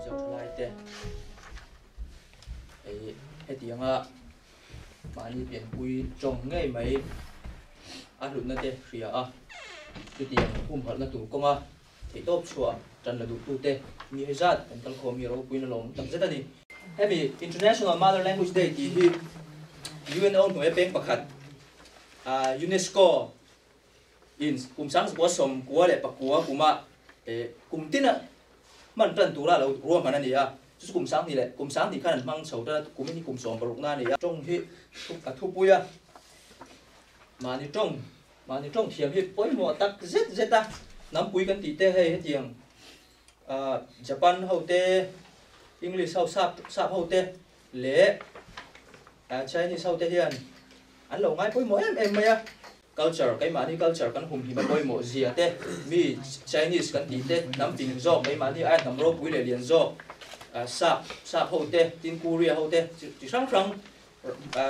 Mizo thalai te hei hetianga mahni pianpui tawng ngei mai a hlutna te hria a, chutiang humhalhna tur kawnga theihtawp chhuah tan la duhtute mi hei zat kan kalkhawm hi ropuiin a lawm tak zet a ni. Hemi International Mother Language Day tih hi UNO hnuaia peng pakhat UNESCO in kum 1999 kuma kum tina hman tan tura lo ruahman a ni a, chu chu kum 20 leh kum 20 khan an hmang chho tan a, kumin hi kum 60 na a ni a. Tawng hi a thupui a, mahni tawng mahni tawng thiam hi pawimawh tak zet zet a, hnampui kan tih te hei hetiang Japan ho te, English ho sap sap ho te leh Chinese ho te hian an lo ngai pawimawh em em mai a. Culture, keimahni culture kan humhim a pawimawh zia te, mi Chinese kan tih te, hnam fing zawk, keimahni aia hnam ropui leh lian zawk, sap, sap ho te, tin Korea ho te, chi hrang hrang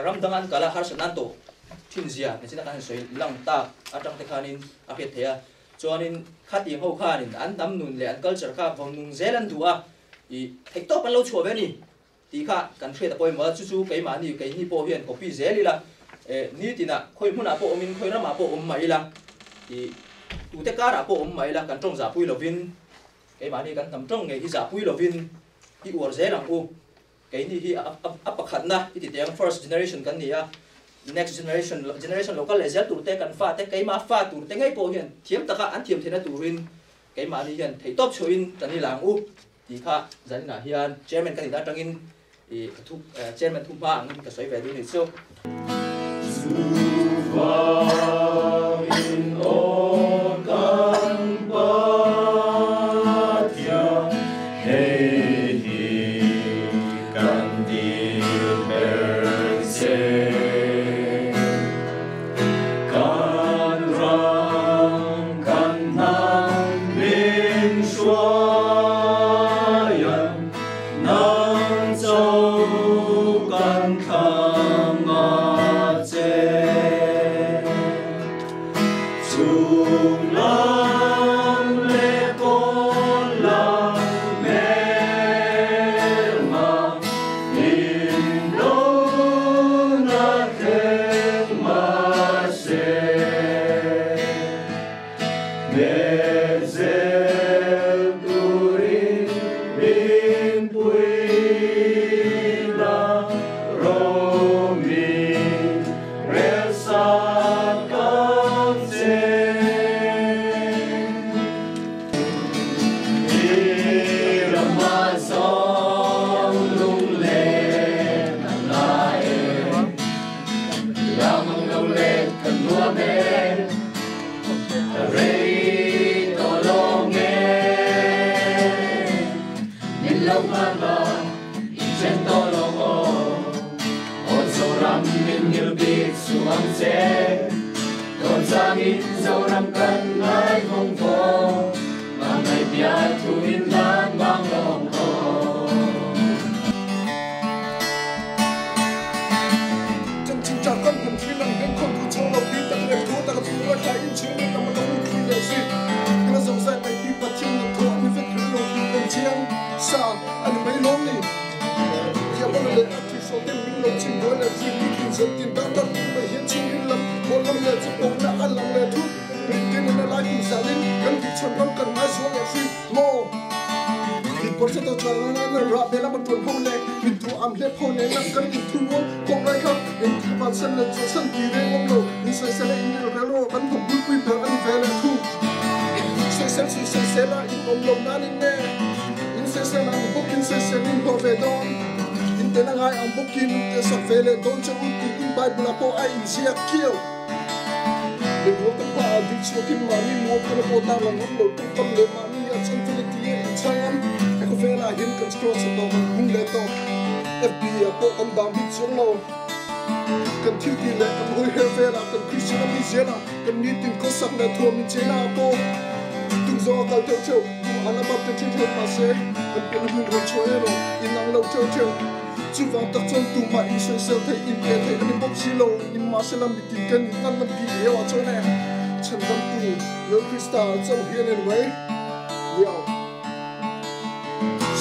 ram dang an kal a, harsatna an tawh thin zia hmeichhia kan han sawi lang tak atang te khanin a hriat theih a. Chuanin khatiang ho khanin an hnam nun leh an culture kha vawng nung zel an duh a, i theihtawp an lo chhuah ve a ni. Tih kha kan hriat a pawimawh a, chu chu keimahni keini pawh hian copy zel ila, eh nitinah khawi hmunah pawh awmin khawi ramah pawh awm mah ila, ih tute karah pawh awm mah ila kan tawng zahpui lovin keimahni kan hnam tawng ngei hi zahpui lovin i uar zel ang u. Keini hi a pakhatna i ti teh ang first generation kan ni a, next generation generation lo kal leh zel turte kan fate keimah fa turte ngei pawh hian thiam taka an thiam theihna turin keimahni hian theihtawp chhuahin kan i la ang u. Tih kha zaninah hian Chairman ka nihna atangin i ka thu Chairman thu hma angin ka sawi ve duh ni chu. Chuvangin aw kan Pathian, hei hi kan dil ber che. Kan ram kan hnam min hruaian nang cho kan thlang a che. Chung lam leh kawn lam hmelma in do na thleng mahse hmet zel turin min puina romin rel sak ang che.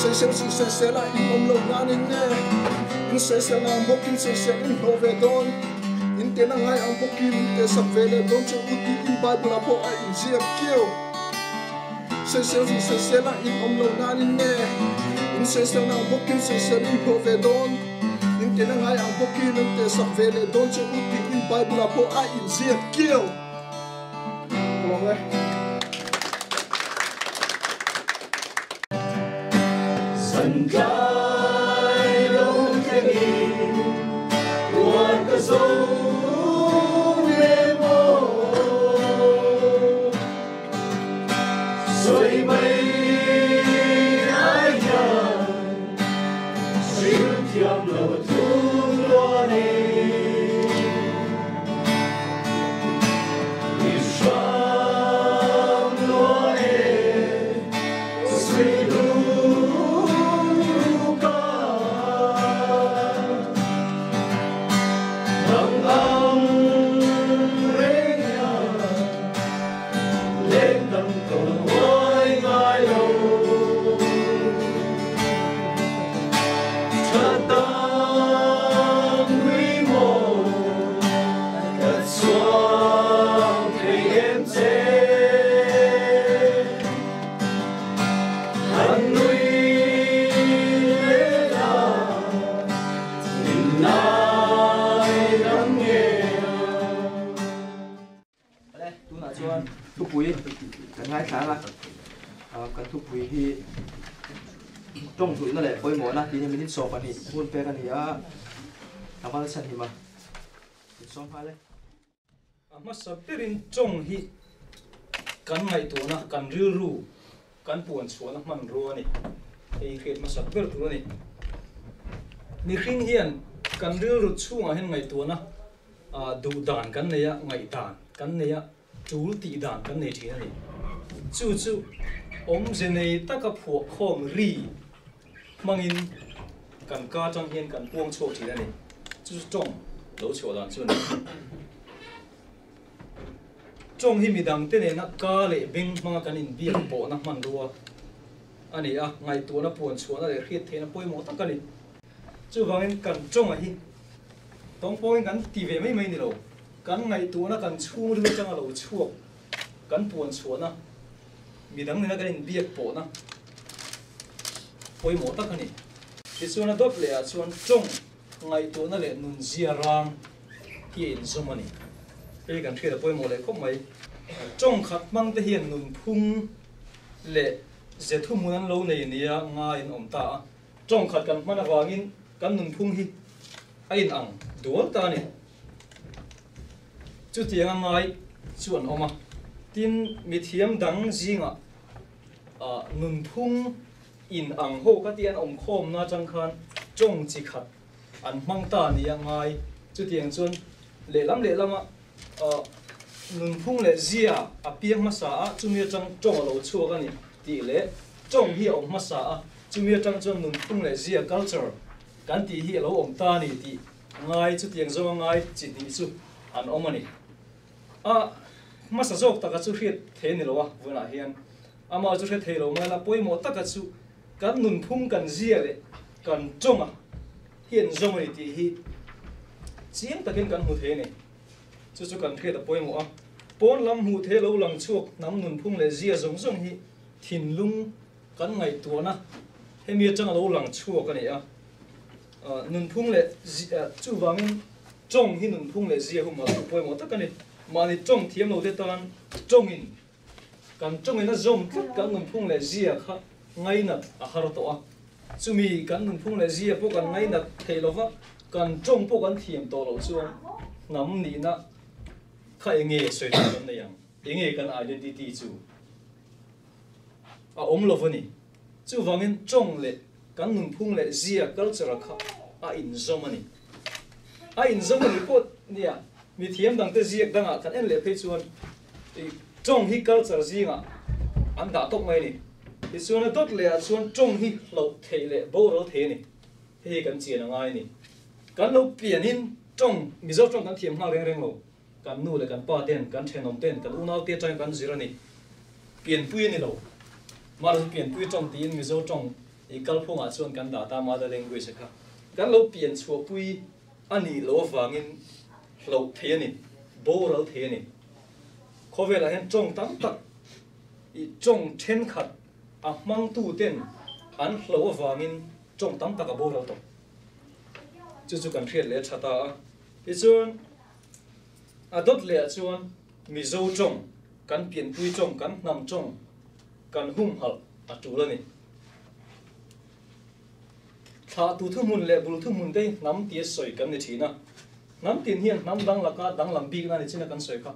Sawisel suh sawisel a in awm loh nan in nge in sawisel ang bawkin sawisel in hlawh ve dawn in tehna ngai ang bawkin in tehsak ve leh dawn che u tiin Bible ah pawh a inziak kiau. Sawisel suh sawisel a in awm loh nan in nge in sawisel ang bawkin sawisel in hlawh ve dawn in tehna ngai ang bawkin an tehsak ve leh dawn che u tiin Bible ah pawh a inziak kiau. Ka lawm e. Zantlai lo thlengin uar ka zo lem aw. Sawi mai ai hian hrilh thiam lo thung luan e. I hram lua e, sui lung ka. Nang ang reng hian leng dang ka huai ngai lo. Tha dang nui maw ka chuang thei em che. Han nui leh la in nai dam nge a. Awle, tunah chuan thupui kan ngaithla ang a, kan thupui hi tawng hlutna leh pawimawhna tih hi minute 12 hun pek a ni a, a mal chhan him a, in sawm nghal e. A hmasa berin tawng hi kan ngaihtuahna, kan rilru, kan puan chhuahna hmanrua a ni. Hei hriat hmasak ber tur a ni. Mihring hian kan rilru chhungah hian ngaihtuahna Duh dan kan nei a, ngaih dan kan nei a, tul tih dan kan nei thin a ni. Chu chu awmze nei taka phuah khawm ri hmangin kan ka atang hian kan puang chhuak thin a ni. Chu chu tawng lo chhuah dan chu a ni. Tawng hi midangte nena ka leh beng hmanga kan inbiak pawhna hmanrua a ni a, ngaihtuahna puan chhuahna leh hriat theihna pawimawh tak a ni. Chuvangin kan tawngah hi tawng pawhin kan ti ve mai mai ni lo, kan ngaihtuahna kan chhungril atanga lo chhuak, kan puan chhuahna, midang nena kan inbiak pawhna pawimawh tak a ni. Tichuan a dawt lehah chuan tawng ngaihtuahna leh nunzia rang hi a inzawm a ni. Hei kan hriat a pawimawh leh khawp mai. Tawng khat hmang te hian nunphung leh ze thuhmun an lo nei nia ngai an awm ta a. Tawng khat kan hman avangin kan nunphung hi a inang dual ta a ni. Chutianga ngai chu an awm a, tin mithiam dang zingah nunphung inang ho ka tih an awm khawmna atang khan tawng chi khat an hmang ta nia ngai. Chutiang chuan lehlam lehlama nunphung leh zia a piang hmasa a, chumi atang tawng a lo chhuak a ni tih leh tawng hi a awm hmasa a, chumi atang chuan nunphung leh zia, culture, kan tih hi a lo awm ta a ni tih ngai chutiang zawnga ngai chi hnih chu an awm a ni. A hmasa zawk taka chu hriat thei a ni lo a, vawiinah hian amah chu hre thei lo mai la, pawimawh taka chu kan nunphung kan zia leh kan tawnga hi an zawm a ni tih hi chiang takin kan hmu thei a ni. Chu chu kan hriat a pawimawh a, pawn lam hmuh thei lo lang chhuak hnam nunphung leh zia zawng zawng hi thinlung kan ngaihtuahna hemi atanga lo lang chhuak a ni a. Nunphung leh chuvangin tawng hi nunphung leh zia humah chu pawimawh tak a ni. Mahni tawng thiam lo te tan tawngin Kan tawngin a zawm tlat kan nunphung leh zia kha ngainat a har tawh a, chumi kan nunphung leh zia pawh kan ngainat theih lova kan tawng pawh kan thiam tawh loh chuan hnam nihna kha enge sawi tur kan nei ang, enge kan identity chu a awm lo a ni. Chuvangin tawng leh kan nunphung leh zia culture kha a inzawm a ni. A inzawm a ni pawh nia, mithiam dangte ziak dangah kan en leh phei chuan Tawng hi culture zingah an dah tawp mai a ni. Tichuan a dawt lehah chuan tawng hi hloh theih leh boral thei a ni. Hei hi kan chian a ngai a ni. Kan lo pianin tawng, Mizo tawng kan thiam nghal reng reng lo. Kan nu leh kan pa ten, kan thenawm ten, kan unau te atangin kan zir a ni. Pianpui a ni lo. Mahse pianpui tawng tiin Mizo tawng. I kalphungah chuan kan dah ta mother language a kha kan lo pian chhuahpui a nih loh avangin hloh thei a ni, boral thei a ni. Khawvelah hian tawng tam tak i tawng thenkhat a hmangtuten an hloh avangin tawng tam tak a boral tawh. Chu chu kan hriat leh a tha ta a. Tichuan a dawt lehah chuan Mizo tawng, kan pianpui tawng, kan hnam tawng kan humhalh a tul a ni. Thlahtu thuhmun leh bul thuhmun te hi hnam tia sawi kan ni thin a. Hnam tin hian hnam dang laka danglam bikna ni chin a kan sawi kha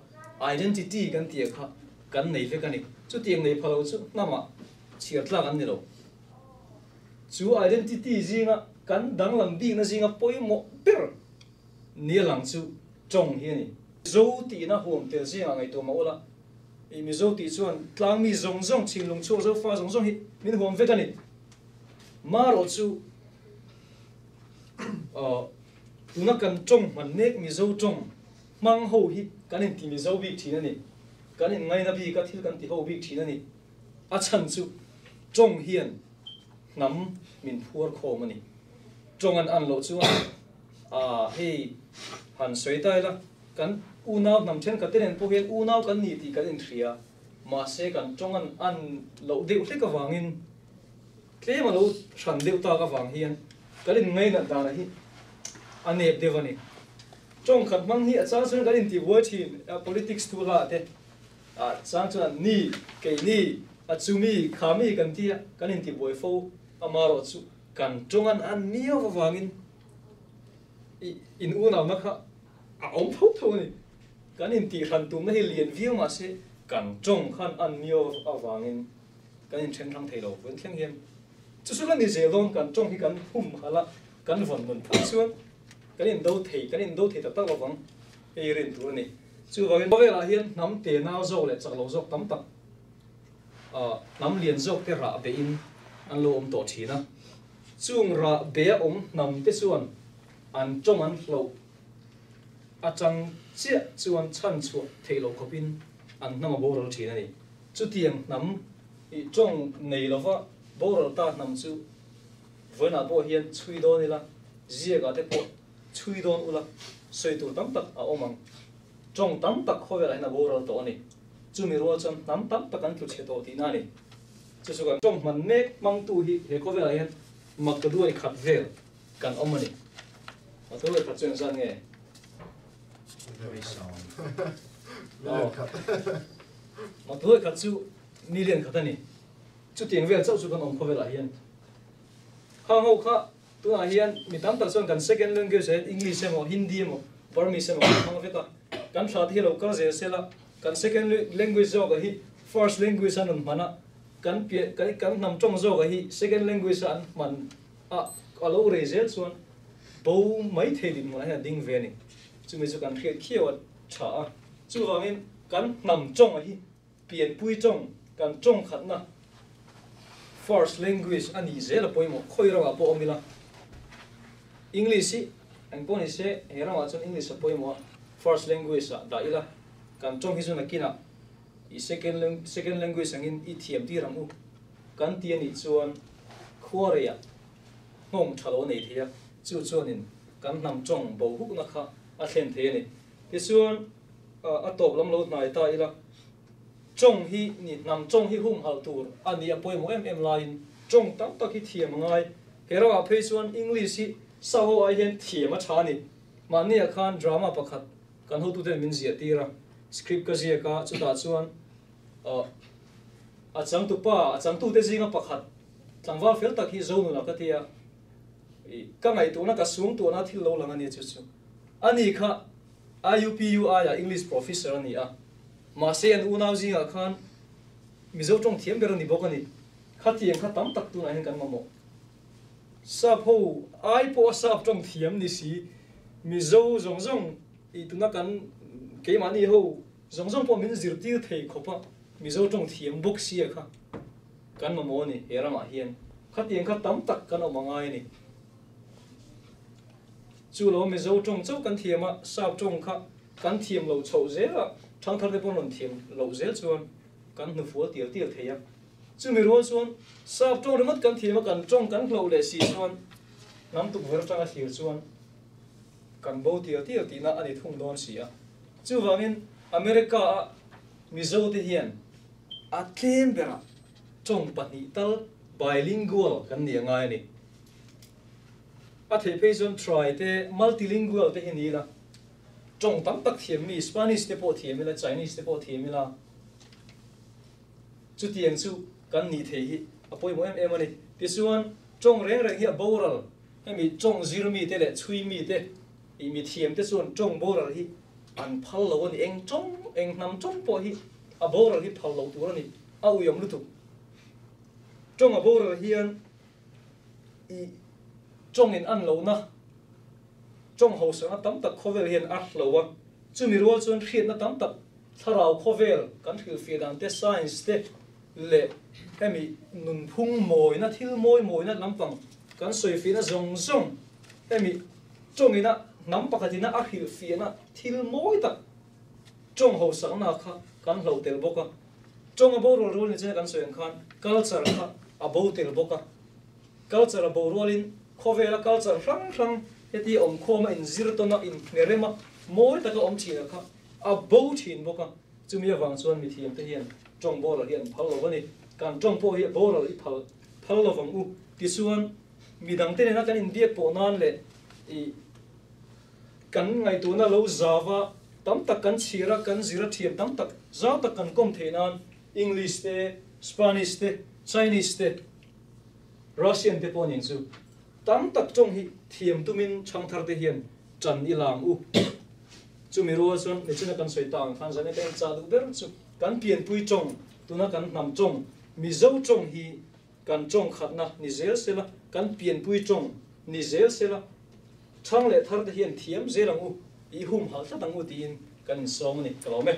identity kan tih kha kan nei vek a ni. Chutiang nei pha lo chu hnamah chhiar tlak an ni lo. Chu identity zinga kan danglam bikna zinga pawimawh ber nia lang chu tawng hi a ni. Zo tihna huam tel zingah ngaihtuah mah ula, I Mizo tih chuan tlangmi zawng zawng, chhimlung chhuak Zofa zawng zawng hi min huam vek a ni. Marawh chu tuna kan tawng hman mek Mizo tawng hmang ho hi kan inti Mizo bik thin a ni. Kan inngaina bik a, thil kan ti ho bik thin a ni. A chhan chu tawng hian hnam min phuar khawm a ni. Tawng an an loh chuan hei han sawi ta ila. Kan unau hnam thenkhat te nen pawh hian unau kan ni tih kan inhria, mahse kan tawng an an loh deuh hlek avangin tlem a lo hran deuh tak avang hian kan inngainat dana hi a nep deuh a ni. Tawng khat hmang hi a chang chuan kan intibuai thin, politics thu hla te a chang chuan an ni, kei ni, a chu mi, kha mi kan tia kan intibuai fo, amaherawhchu kan tawng an an miau avangin in unauna kha a awm tho tho a ni. Kan intihhran tumna hi lian viau mah se kan tawng khan an miau avangin kan inthen hrang thei lo. Vawiin thleng hian chu chu la ni zel dawn, kan tawng hi kan hum halh a, kan vawn nun phawt chuan kan indo thei, kan indo thei tak tak lovang hei rin tur a ni. Chuvangin khawvelah hian hnam tenau zawk leh chak lo zawk tam tak hnam lian zawk te rah behin an lo awm tawh thin a. Chung rah beia awm hnam te chuan an tawng an hloh atang chiah chuan chhan chhuah theih loh khawpin an hnam a boral thin a ni. Chutiang hnam i tawng nei lova boral ta hnam chu vawiinah pawh hian chhui dawn ila, ziakah te pawh chhui dawn ula, sawi tur tam tak a awm ang. Tawng tam tak khawvelah hian a boral tawh a ni. Chumi rual chuan hnam tam tak an tlu chhe tawh tihna a ni. Chu chu kan tawng hman mek hmangtu hi he khawvelah hian mak ta duai khat vel kan awm a ni. A thu leh khat chu engzat nge? A thu leh khat chu million khat a ni. Chutiang vel chauh chu kan awm khawvelah hian. Khang ho kha tunah hian mi tam tak chuan kan second language ah hian English emaw Hindi emaw Burmese emaw kan hmang vek a. Kan thla te hi lo kal zel sela kan second language zawk ah hi first language an rawn hman a, kan pian kan hnam tawng zawk ah hi second language a an hman a a lo rei zel chuan bo mai thei dinhmunah hian a ding ve a ni. Chumi chu kan hriat khiau a tha a. Chuvangin kan hnam tawng a hi pianpui tawng, kan tawng khatna, first language, a nih zel a pawimawh. Khawi ramah pawh awm ila English hi eng pawh ni se he ramah chuan English a pawimawh a, first language ah dah ila kan tawng hi chu nakinah i second second language angin i thiam tir ang u kan ti a nih chuan khuareiah nghawng tha lo a nei thei a, chu chuanin kan hnam tawng bo hukna kha a thlen thei a ni. Tichuan, a tawp lam lo hnai ta ila, tawng hi ni hnam tawng hi humhalh tur a ni a pawimawh em em laiin tawng tam tak hi thiam a ngai. He ramah phei chuan English hi saho ai hian thiam a tha a ni. Mahniah khan drama pakhat kan hotuten min ziah tir a, script ka ziak a, chutah chuan a changtupa, a changtute zinga pakhat Tlangval fel tak hi Zonuna ka ti a, i ka ngaihtuahna ka sungtuahna thil lo lang a nia chu chu. Ani kha IUPUI ah English Professor a ni a, mahse an unau zingah khan Mizo tawng thiam ber a ni bawk a ni. Khatiang kha tam tak tunah hian kan mamawh. Sap ho ai pawh a sap tawng thiam ni si, Mizo zawng zawng i tuna kan keimahni ho zawng zawng pawh min zirtir thei khawp a, Mizo tawng thiam bawk sia kha. Kan mamawh a ni, he ramah hian khatiang kha tam tak kan awm a ngai a ni. Chu lo Mizo tawng chauh kan thiam a, Sap tawng kha kan thiam lo chhoh zel a, thangthar te pawh an rawn thiam loh zel chuan kan hnufual tial tial thei a. Chumi rual chuan sap tawng ringawt kan thiam a, kan tawng kan hloh leh si chuan hnam tukverh atanga thlir chuan kan bo tial tial tihna a ni thung dawn si a. Chuvangin America-a Mizote hian a tlem berah tawng pahnih tal bilingual kan ni a ngai a ni. A theih phei chuan try te, multilingual te hi ni ila, tawng tam tak thiam mi, Spanish te pawh thiam ila, Chinese te pawh thiam ila, Chutiang chu kan nih thei hi a pawimawh em em a ni. Tichuan, tawng reng reng hi a boral, hemi tawng zir mite leh chhui mite, ih mi thiamte chuan tawng boral hi an phal lo a ni. Eng tawng, eng hnam tawng pawh hi a boral hi phal loh tur a ni. A uiawm lutuk. Tawng a boral hian ih tawngin an lohna, tawng hausakna tam tak khawvel hian a hlo a. Chumi rual chuan hriatna tam tak Thlarau khawvel kan hrilhfiah dan te, science te leh hemi nunphung mawina, thil mawi mawina lampang kan sawifiahna zawng zawng hemi tawngina hnam pakhatina a hrilhfiahna thil mawi tak tawng hausakna kha kan hloh tel bawk a. Tawng a borual rual ni chena kan sawi ang khan culture kha a bo tel bawk a. Culture a bo rualin khawvela culture hrang hrang heti awmkhawma inzir tawn a, inhnerem a, mawi taka awm thin kha A bo thin bawk a, chumi avang chuan mithiamte hian tawng boral hi an phal lo a ni. Kan tawng pawh hi a boral i phal phal lo vang u. Tichuan, midangte nena kan inbiak pawh nan leh i kan ngaihtuahna lo zau a, tam tak kan chhir a, kan zir a thiam tam tak zau tak kan kawm theih nan English te, Spanish te, Chinese te, Russian te pawh nen chu tam tak tawng hi thiam tumin chhangtharte hian ṭan i lang u. Chumi rual chuan nichina kan sawi ta ang khan zan e ka inchah duh ber chu kan pianpui ṭawng, tuna kan hnam ṭawng, Mizo ṭawng hi kan ṭawng khatna ni zel sela, kan pianpui ṭawng ni zel sela, ṭhang leh thar te hian thiam zel ang u, i humhalh tlat ang u tiin kan insawm a ni. Ka lawm e.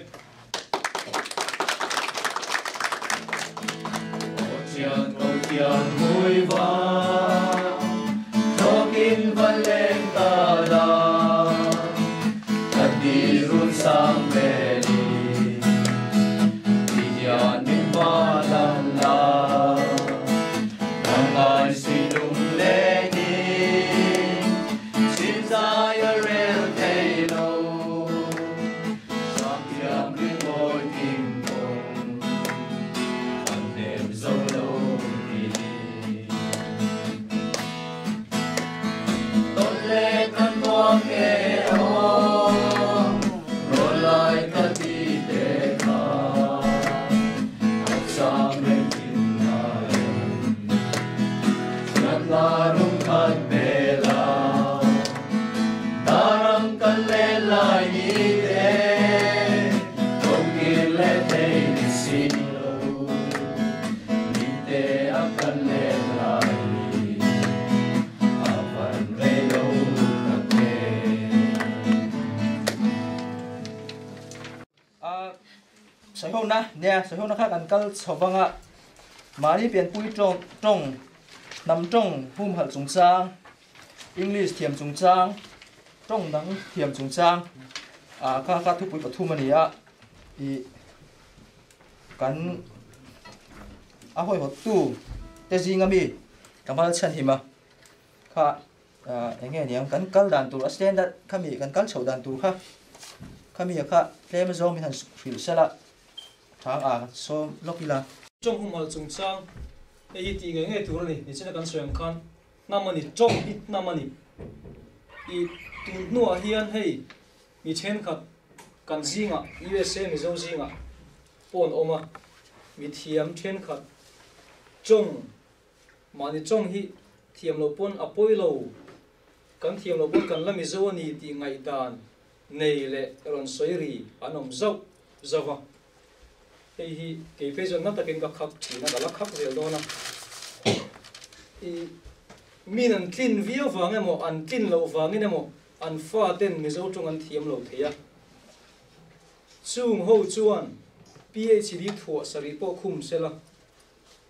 Sawihona nia sawihona kha kan kal chho vang a, mahni pianpui tawng tawng hnam tawng humhalh chungchang English thiam chungchang tawng dang thiam chungchang ah kha kha thupui pathum a ni a ih kan a hawihawt tu te zinga mi ka hmal chhan him a kha ah eng nge niang kan kal dan tur a standard khami kan kal chhoh dan tur kha khami a kha tlem zawng min han hrilh sel a thang a sawm lawk ila. Tawng humhalh chungchang hei hi tih ngei ngei tur a ni, nichina kan sawi ang khan hnam a ni, tawng hi hnam a ni. I tun hnuah hian hei mi thenkhat kan zingah USA Mizo zingah pawh an awm a, mi thiam thenkhat tawng mahni tawng hi thiam loh pawn a pawi lo, kan thiam loh pawn kan la Mizo a ni tih ngaihdan nei leh rawn sawi ri an awm zauh zauh a. Hei hi kei phei chuan na takin ka khak thin a, ka la khak zel dawn a. I min an tlin viau vang emaw, an tlin loh vangin emaw an faten Mizo tawng an thiam lo thei a. Chung ho chuan PhD thuah sarih pawh khum sela,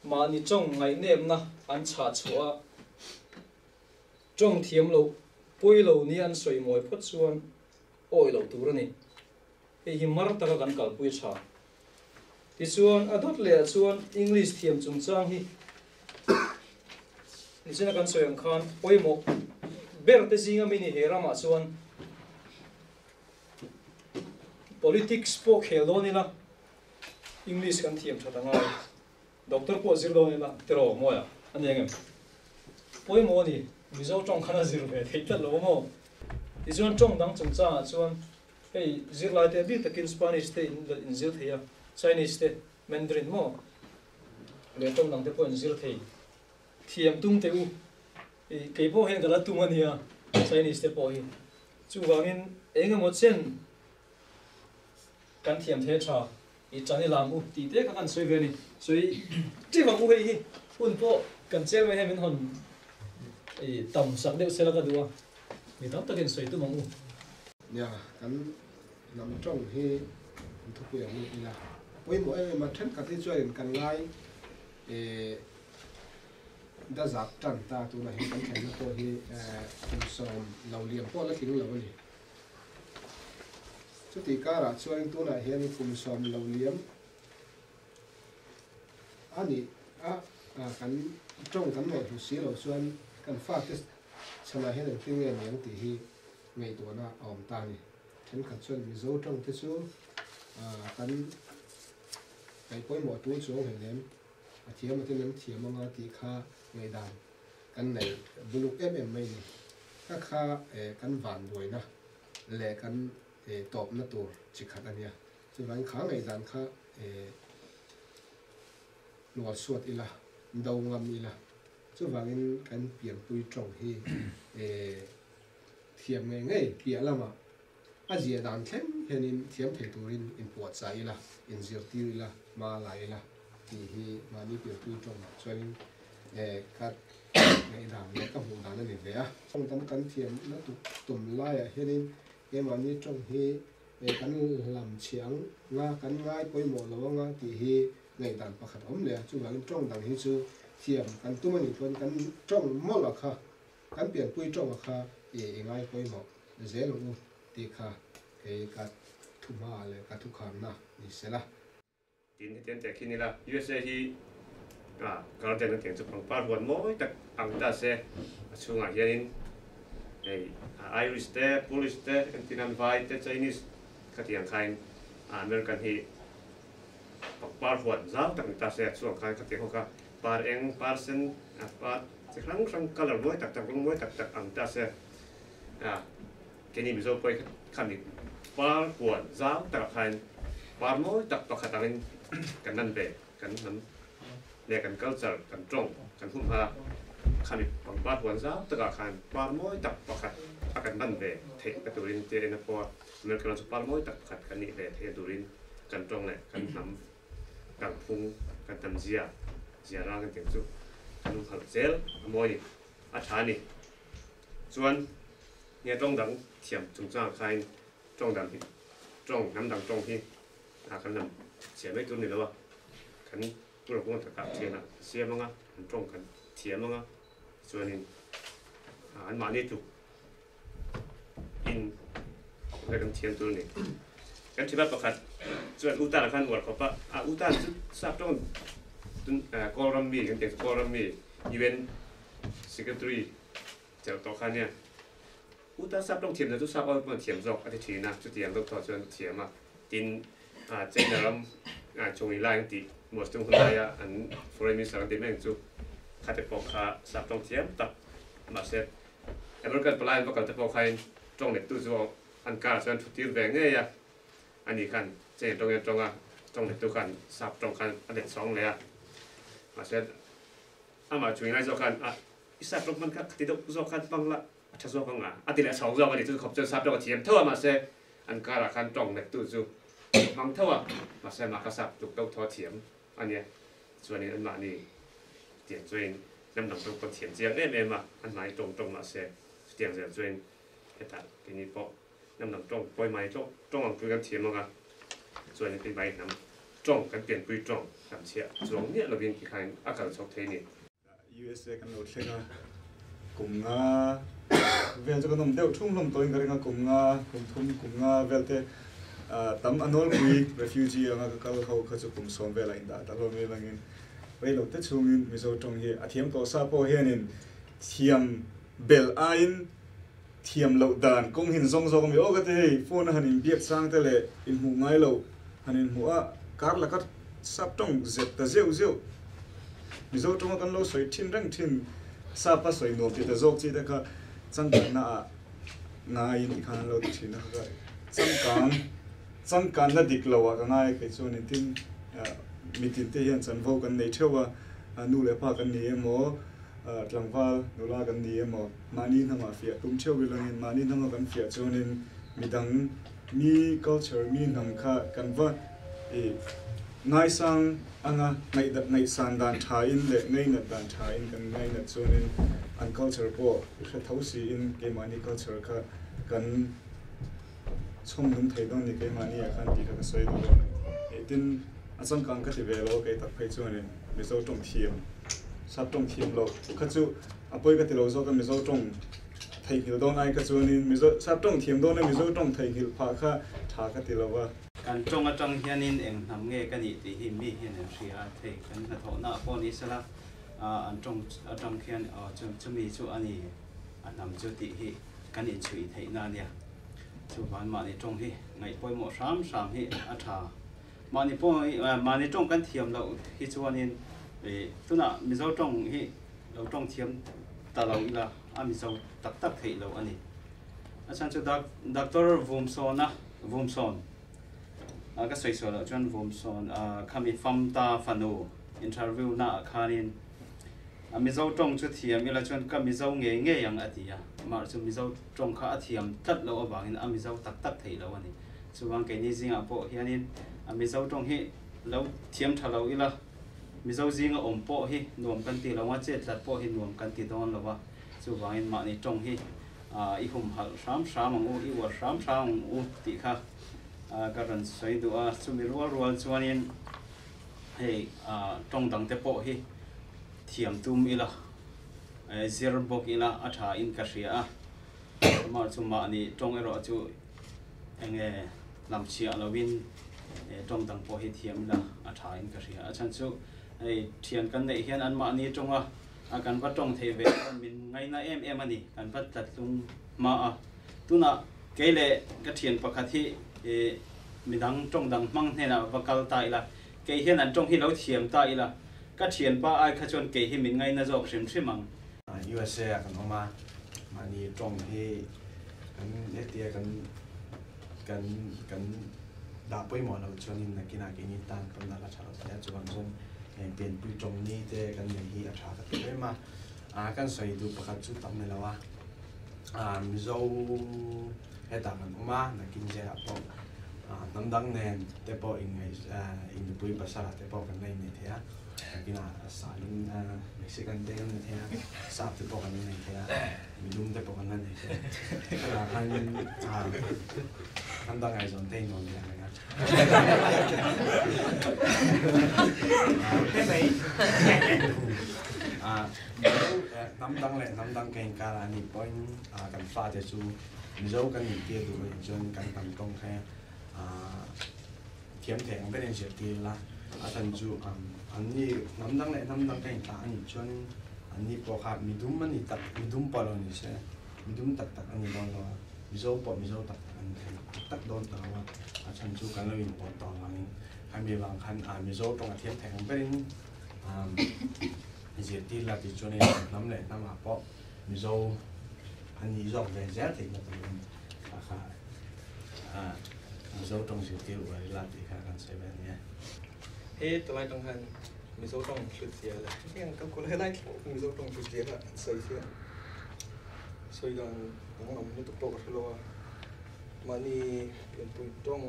mahni tawng ngaihnepna an chhah chhuah a, tawng thiam loh pawi lo nia an sawi mawi phawt chuan awi loh tur a ni. Hei hi mar taka kan kalpui a tha. Tichuan, a dawt lehah chuan English thiam chungchang hi nichina kan sawi ang khan pawimawh ber te zinga mi ni he ramah chuan politics pawh khel dawn ila English kan thiam that a ngai. Doctor pawh zir dawn ila tiraw Mawia a ni ang em? Pawimawh a ni, Mizo tawng khan a zir ve theih tlat lo maw? Tichuan tawng dang chungchangah chuan Hei zirlai te bik takin Spanish te in in zir thei a, Chinese te, Mandarin maw leh tawng dang te pawh in zir thei. Thiam tum teh u. I kei pawh hian ka la tum a nia Chinese te pawh hi. Chuvangin eng emaw chen kan thiam thei a tha i tan i lam u tih te kha kan sawi ve a ni. Sawi ṭih vang u hei hi hun pawh kan cheng mai hian min hawn i tam sak deuh sela ka duh a, mi tam takin sawi tum ang u. Nia, kan hnam tawng hi an thupui ang lut ila. A pawimawh em em a, thenkhat hi chuanin kan ngai da zak tan ta tunah hian kan thlenna pawh hi kum 10 lo liam pawh la tling lo a ni. Chutih karah chuanin tunah hian kum 10 lo liam a nih a, kan tawng kan ngaihhlu si lo chuan kan fate chhanah hian engtin nge niang tih hi ngaihtuahna a awm ta a ni. Thenkhat chuan Mizo tawng te chu kan ngaih pawimawh tul chuang hlei lem, a thiam atin an thiam anga tih kha ngaihdan kan nei buluk em em mai a ni. Kha kha kan vanduaina leh kan tawpna tur chi khat a nia. Chuvangin kha ngaihdan kha hnual suat ila, do ngam ila. Chuvangin kan pianpui tawng hi thiam ngei ngei piah lamah a zia dan thleng hianin thiam thei turin inpuahchah ila, inzirtir ila, hma la ila tih hi mahni pianpui tawngah chuanin ka ngaihdan leh ka hmuh dan a ni ve a. Tawng tam kan thiamna tum laiah hianin keimahni tawng hi kan lam chhiah ang nga, kan ngai pawimawh lo anga tih hi ngaihdan pakhat a awm leh a. Chuvangin tawng dang hi chu thiam kan tum a nih chuan kan tawng mawlh a kha. Kan pianpui tawng kha i i ngai pawimawh zel ang u tih kha kei ka thuhma leh ka thukhamna ni se la. Tin, hetiang teh khi ni la, USA hi garden a tiang chu pangpar huan mawi tak ang ta se, a chhungah hianin hei Irish te, Polish te, engtin an vai te, Chinese khatiang khain American hi pangpar huan zau tak ni ta se, a chhungah khan khatiang ho kha par eng, par sen, par chi hrang hrang colour mawi tak tak, rawng mawi tak tak ang ta se a, keini Mizo pawh hi khami par huan zau takah khan par mawi tak pakhat angin kan lan ve, kan hnam leh kan culture, kan tawng, kan humha khami pangpar huan zau takah khan par mawi tak pakhat a kan lan ve theih na turin tia en a pawh a, American ram chu par mawi tak pakhat kan nih ve theih na turin kan tawng leh kan hnam Kalphung kan tam zia zia rang kan tih chu kan umhalh zel a mawi ni, a tha a ni. Chuan nge tawng dang thiam chungchangah khain tawng dang hi tawng hnam dang tawng hi a kan lam chhiah mai tur ni lo a, kan urakunga takah thian a siam anga an tawng kan thiam anga chuanin anmahni tluk in ka kan thiam tur a ni. Kan thipa pakhat chuan U Tan khan uar khawp a, a U Tan chu sap tawng tun Kawlram mi kan tih chu Kawlram mi UN Secretary chelh tawh kha nia. U Tan sap tawng thiam na chu sap awl pawn a thiam zawk a ti thin a, chutiang deuh thaw chuan a thiam a. Tin, China ram Chongyi Lai an tih Mao Zedong hun laia an Foreign Minister an tih mek chu khate pawh kha sap tawng thiam tak mahse American palai an va kal te pawh khain tawng lettu chu an car chuan thu tir ve ngei a, ani khan cheng tawng in a tawng a, tawng lettu khan sap tawng khan a let chhawng leh a, mahse amah chung ingai zawk khan a i sap tawng hman kha khati deuh zawk khan hmang la a tha zawk ang a, a ti leh chhawng zawk a ni, chu khawp chuan sap tawng a thiam tho a mahse an car ah khan tawng lettu chu hmang tho a, mahse amah kha sap tluk deuh thaw a thiam a nia, chuanin anmahni tiang chuanin Hnam dang tawng pawh thiam chiang em em a, an hmai tawng tawng mah se chutiang zel chuan hetah keini pawh hnam dang tawng pawi mai tawng tawng ang pui kan thiam ang a, chuan kei mai hnam tawng kan pianpui tawng hnam chhiah chuang miah lovin tikhain a kal chhawk thei a ni. USA kan lo thleng a, kum nga vel chu kan awm deuh thung hlawm tawhin ka ring a, kum nga, kum thum, kum nga vel te. Tam a nawlpui refugee anga ka kal ho kha chu kum sawm velah indah ta hlawm i langin reilo te chhungin Mizo tawng hi a thiam tawh sa pawh hianin thiam bel aiin thiam loh dan kawng hin zawng zawk a mi aw ka ti hei phone a han inbiak chang te leh inhmuh ngai loh han inhmuh a kar laka sap tawng zep ta zeuh zeuh Mizo tawnga kan lo sawi thin reng thin sap a sawi nuam ti ta zawk chi te kha changkanna ah ngaiin ti khan an lo ti thin a kha changkan changkanna dik lo ah ka ngai a kei chuan engtin mitin te hian chanvo kan nei theuh a nu leh pa kan ni emaw tlangval nula kan ni emaw mahni hnamah fiah tum theuh ilangin mahni hnama kan fiah chuanin midang mi culture mi hnam kha kan va i ngaisang anga ngaihsan dan thain leh ngainat dan thain kan ngainat chuanin an culture pawh i hre tho siin keimahni culture kha kan chhawm nung thei dawn ni keimahni ah khan tih kha ka sawi duh a. Tin, a changkang ka ti ve lo kei tak phei chuanin Mizo tawng thiam, sap tawng thiam loh kha chu a pawi ka ti lo zawk a, Mizo tawng theihnghilh dawn ai kha chuanin Mizo sap tawng thiam dawn a Mizo tawng theihnghilh phah kha tha ka ti lo a. Kan tawng atang hianin eng hnam nge ka nih tih hi mi hian an hria a, thei kan hnathawhna ah pawh ni sela an tawng atang khian aw chumi chu a ni a hnam chu tih hi kan inchhui theihna a nia. Chuvang mahni tawng hi ngaih pawimawh hram hram hi a tha. Mahni pawh mahni tawng kan thiam loh hi chuanin tunah Mizo tawng hi lo tawng thiam ta lo ila a Mizo tak tak theih loh a ni. A chhan chu Doctor Vumsawna, Vumsawn, ka sawi sual loh chuan Vumsawn khami Famta fanu interview naah khanin a Mizo tawng chu thiam ila chuan ka Mizo ngei ngei ang a ti a, amah chu Mizo tawng kha a thiam tlat loh avangin a Mizo tak tak theih loh a ni. Chuvang keini zingah pawh hianin a Mizo tawng hi lo thiam tha lo ila Mizo zinga awm pawh hi nuam kan ti lo a, chet tlat pawh hi nuam kan ti dawn lo a, chuvangin mahni tawng hi i humhalh hram hram ang u, i uar hram hram ang u tih kha ka rawn sawi duh a, chumi rual rual chuanin hei tawng dangte pawh hi thiam tum ila, zir bawk ila a tha in ka hria a, amah chu mahni tawng erawh chu enge lamchhiah lovin tawng dang pawh hi thiam ila a tha in ka hria a, chhan chu hei thian kan neih hian an mahni tawnga A kan va tawng thei ve chuan min ngaina em em a ni, kan va tlatlung hma a. Tunah kei leh ka thian pakhat hi midang tawng dang hmang hnenah va kal ta ila, kei hian an tawng hi lo thiam ta ila, ka thianpa ai kha chuan kei hi min ngaina zawk hrim hrim ang. USA ah kan awm a, mahni tawng hi kan hetia kan kan kan dah pawimawh loh chuanin nakinah keini tan kan dah la tha lo thei a, chuvang chuan pianpui tawng ni te kan nei hi a tha ka ti em a, kan sawi duh pakhat chu tam ni lo a, Mizo hetah kan awm a, nakin zelah pawh hnam dang nen te pawh inngaih innupui pasal ah te pawh kan la innei thei a. Nakinah salin Mexican te kan nei thei a, sap te pawh kan la nei thei a, midum te pawh kan la nei thei a. Chutah khanin an dang ngaihzawn te in awm leh ang reng a. Hnam dang leh hnam dang ka inkar a nih pawhin kan fate chu Mizo kan nih tir duh anih chuan kan hnam tawng kha Thiam thei ang berin zirtir ila, a chhan chu anni hnam dang leh hnam dang ka inthlah a nih chuanin anni pawh kha midum a ni tak, midum pawh lo ni se, midum tak tak a ni dawn lo a, Mizo pawh Mizo tak tak a ni thei tak tak dawn ta lo a, a chhan chu kan lo inpawh tawh avangin khami avang khan Mizo tawng a thiam thei ang berin zirtir la tih chuanin hnam leh hnamah pawh Mizo a ni zawk ve zel theihna turin a kha Mizo tawng zirtir uar ila tih kha kan sawi ve a nia. He tunlai tawng hian Mizo tawng hlut zia leh hetiang kan kul helai thleng Mizo tawng hlut zia kha an sawi hian sawi dan danglam lutuk pawh ka hre lo a, mahni pianpui tawng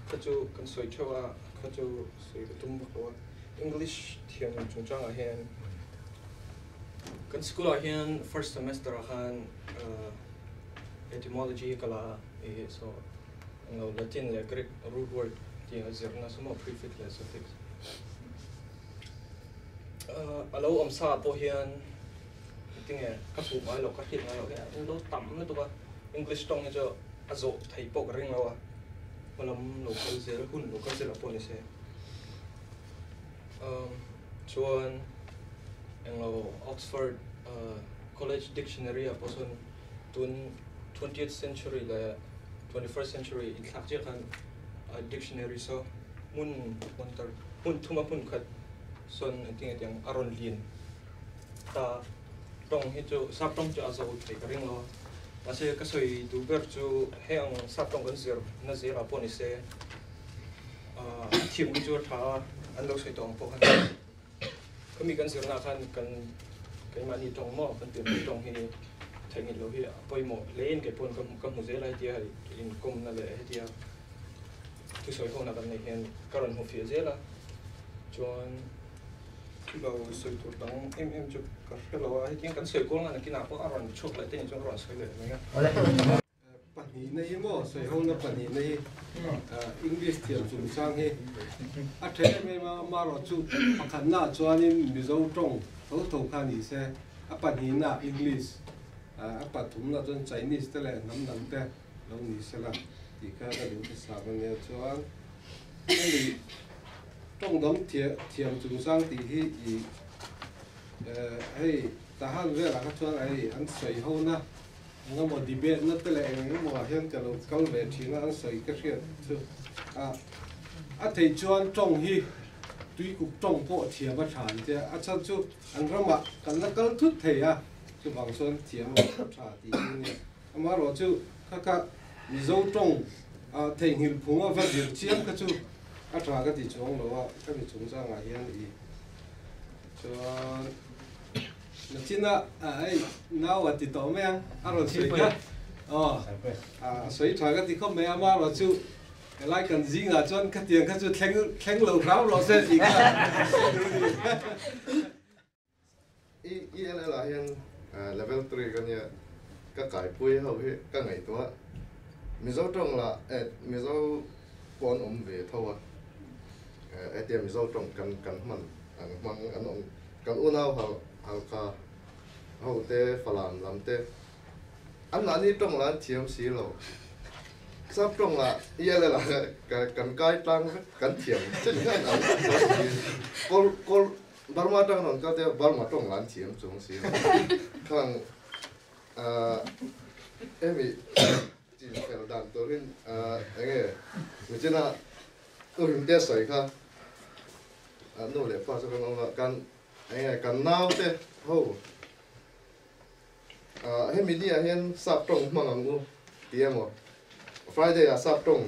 kha chu kan sawi theuh a, kha chu sawi ka tum vak lo a, English thiam chungchangah hian kan school ah hian first semester ah khan Etymology ka la a i so englo Latin leh Greek root word tih a zirna saw maw prefix leh suffix a lo awm sa ah pawh hian tinge ka hmuh ngai loh ka hriat ngai loh hian englo tam lutuk a English tawng hi chu a zawh thei pawh ka ring lo a. Hmalam lo kal zel hun lo kal zelah pawh ni se. Chuan englo Oxford College Dictionary ah pawh sawn tun twentieth century leh twenty first century inthlak chiah khan dictionary saw hmun hmun thuma hmun khat sawn engtin nge tiang a rawn lian ta tawng hi chu sap tawng chu a zo thei ka ring lo a mahse ka sawi duh ber chu hei ang sap tawng kan zir na zirah pawh ni se a thiam hi chu a tha a an lo sawi tawh ang pawh khan khami kan zirna khan kan keimahni tawng maw kan pianpui tawng hi theihnghilh loh hi a pawimawh hle in kei pawn ka hmu zel a hetia inkawmna leh hetia thusawi hona kan neih hian ka rawn hmu fiah zel a chuan Thilo sawi tur dang em em chu ka hre lo a, hetiang kan sawi kual ngan kinah pawh a rawn chhuak leh te ni chuan ka rawn sawi leh mai a. Pahnihna hi maw sawi hona pahnihna hi English thiam chungchang hi a tha em em a, amaherawh chu pakhatnaah chuanin Mizo tawng tho tho kha ni se, a pahnihnaah English, a pathumnaah chuan Chinese te leh hnam dang te lo ni sela tih kha ka duh hmasa ania chuan hemi tawngdam thiam chungchang tih hi i hei Tahan velah kha chuan hei an sawi ho na eng emaw debate na te leh eng emaw ah hian ka lo kal ve thin a an sawi ka hriat chu a a theih chuan tawng hi tuikuk tawng pawh thiam a tha an tia a chhan chu an ramah kan la kal thut thei a chuvang chuan thiam a tha tih hi ania. Amaherawh chu kha kha Mizo tawng theihnghilh phung a va zir chiam kha chu a tha ka ti chuang lo a, ka mi chungchangah hian i chuan nachina hei nau a ti tawh mai ang a rawn sawi kha aw a sawi tha ka ti khawp mai amaherawh chu helai kan zingah chuan khatiang kha chu thleng thleng lo hram rawh se tih kha ELL ah hian level 3 ka nia ka kaipui ho hi ka ngaihtuah Mizo tawng lah eh Mizo pawh an awm ve tho a hetia Mizo tawng kan kan hman ang hmang an awm kan unau hal halkha ho te falam lam te an mahni tawng lah an thiam si lo sap tawng lah ELL ah kan kai tlang vek kan thiam chin hian an kawl kawl Burma atang rawn kal te Burma tawng lan thiam chung si lo khang hemi chin fel dan turin enge michina u himte sawi kha nu leh pa chu kan awm a kan enge kan nau te ho hemi ni ah hian sap tawng hmang ang u ti emaw Friday ah sap tawng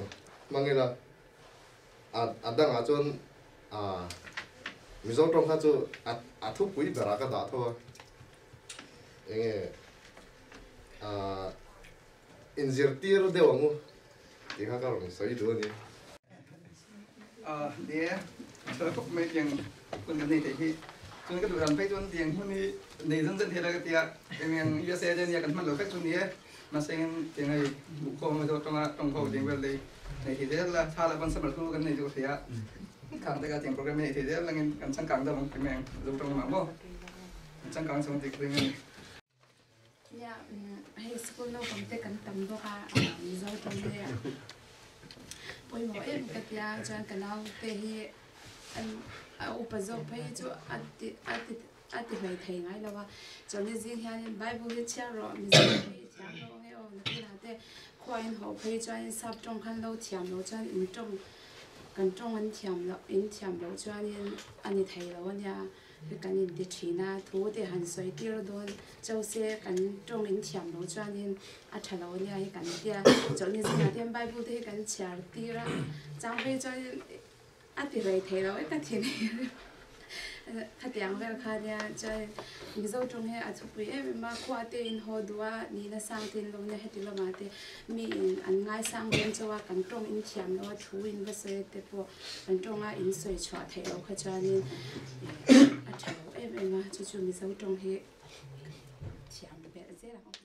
hmang ila a dangah chuan Mizo tawng kha chu a thupui berah ka dah tho a, enge inzirtir deuh ang u tih kha ka rawn sawi duh a ni. Ni e, sawi khawp mai tiang hun kan nei theih hi. Chuan ka duh dan phei chuan tiang hun hi nei zan zan thei la ka ti a, eng USA te nia kan hman lo vek chu ni e. Mahse tiang hei buhkhawm a zawh tawnga tawng ho ding vel lei nei thei zel la, thla la pawn summer school kan nei chu ka hria a, khang te kha tiang program hi nei thei zel langin kan changkang deuh ang ti mai ang zo tawng lamah maw kan changkang chho ang tih ka ring a ni. Nia hei school naupang te kan tam bawk a Mizo tawng hi pawimawh em ka tia chuan ka naute hi an a upa zawk phei chu a ti a ti A ti hlei thei ngai lo a, chuan zing hianin Bible hi chhiar rawh, Mizo hi i thiam lo ange aw, nakinah te khuain haw phei chuanin sap tawng khan lo thiam lo chuan in tawng kan tawng an thiam loh in thiam loh chuanin a ni thei lo ania hi kan inti thin a, thu te han sawi tir dawn chau se kan tawng in thiam loh chuanin a tha lo ania hi kan tia, chawlhni zingah te hian Bible te hi kan chhiar tir a, chang phei chuanin A ti rei thei lo e ka thin hi khatiang vel kha nia chuan Mizo tawng hi a thupui em em a khua te in haw duh a nihna sang te in lo nia heti lamah te mi in an ngaisang dawn chauh a kan tawng in thiam lo a thu in va sawi te pawh kan tawnga in sawi chhuah theih loh kha chuanin a tha lo em em a chu chu Mizo tawng hi thiam belh zel ang.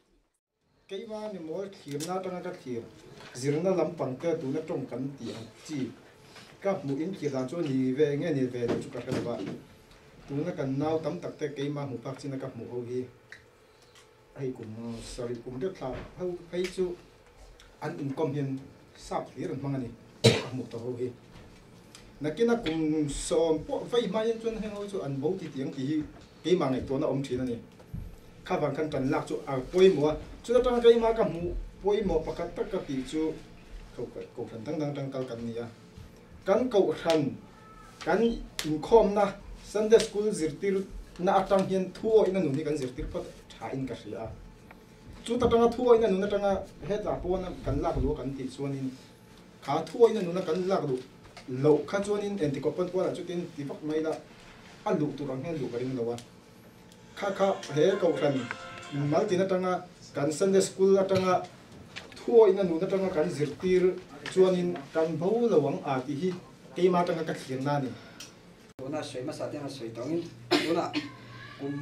Keimah ni mawl thlirna atanga ka thlir zirna lampang te tuna tawng kan tih ang chi ka hmuh in thlir dan chu ni ve nge ni ve lo chu ka hre lo va, tuna kan nau tam tak te keimah hmuh phak china ka hmuh ho hi hei kum sarih kum deuh thla ho phei chu an inkawm hian sap hlir an hmang a ni. ka hmuh tawh ho hi. Nakina kum sawm pawh vei hmain chuan heng ho chu an bo ti tih ang tih hi keimah ngaihtuahna awm thin a ni. Kha vang khan tan lak chu a pawimawh a, chuta tanga keimah ka hmuh pawimawh pakhat tak ka tih chu kohhran dang dang atang kal kan ni a. Kan kohhran kan inkhawmna Sunday School zirtirna atang hian thu awihna nun hi kan zirtir phawt thain ka hria a. Chuta tanga thu awihna nun atanga hetah pawn kan lak luh a kan tih chuanin kha thu awihna nuna kan lak luh loh kha chuanin engtikawp pawn kualah chutin ti vak mai la a luh tur ang hian luh ka ring lo a. Kha kha he kohhran maltin atanga kan Sunday School atanga thu awihna nun atanga kan zirtir chuanin kan bo lo ang a tih hi keimah atanga ka thlir na a ni. Tuna sawi hmasa te an sawi tawngin tunah kum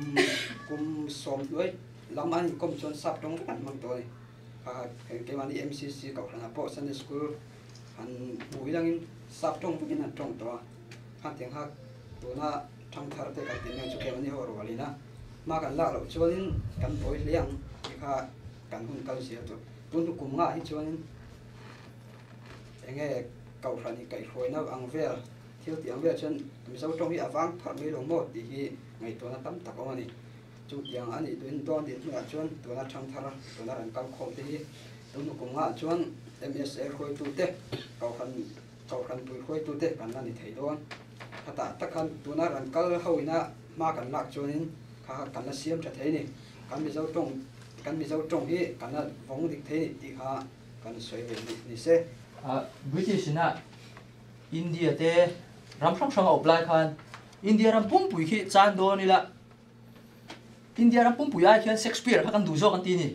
kum sawm hnuai lam an inkawm chuan sap tawng vek an hmang tawh a ni. Kha keimahni MCC kohhranah pawh Sunday School han hmuh ilangin sap tawng vekin an tawng tawh a. Khatiang kha tuna thangthar te kan tih mek chu keimahni ho rualin a hma kan lak loh chuanin kan buai hle ang tih kha kan hun kal zel tur. Tun kum ngah hi chuanin enge kohhran inkaihhruaina ang vel Thil tih ang vel chuan Mizo tawng hi a vang pharh mai lo maw tih hi ngaihtuahna tam tak awm a ni. Chutiang a nih duhin dawn din hnuah chuan tuna thangthar tuna rawn kal khawm te hi tun hukum ngah chuan MSA hruaitute, Kohhran Kohhranpui hruaitute kan la ni thei dawn. Khatah tak khan tuna rawn kal ho ina hma kan lak chuanin kha kha kan la siam tha thei a ni. Kan Mizo tawng kan Mizo tawng hi kan la vawng dik thei a ni tih kha kan sawi ve ni se. British ina India te ram hrang hrang a awp lai khan India ram pumpui khi chan dawn ila India ram pumpui ai khian Shakespeare kha kan duh zawk an ti a ni.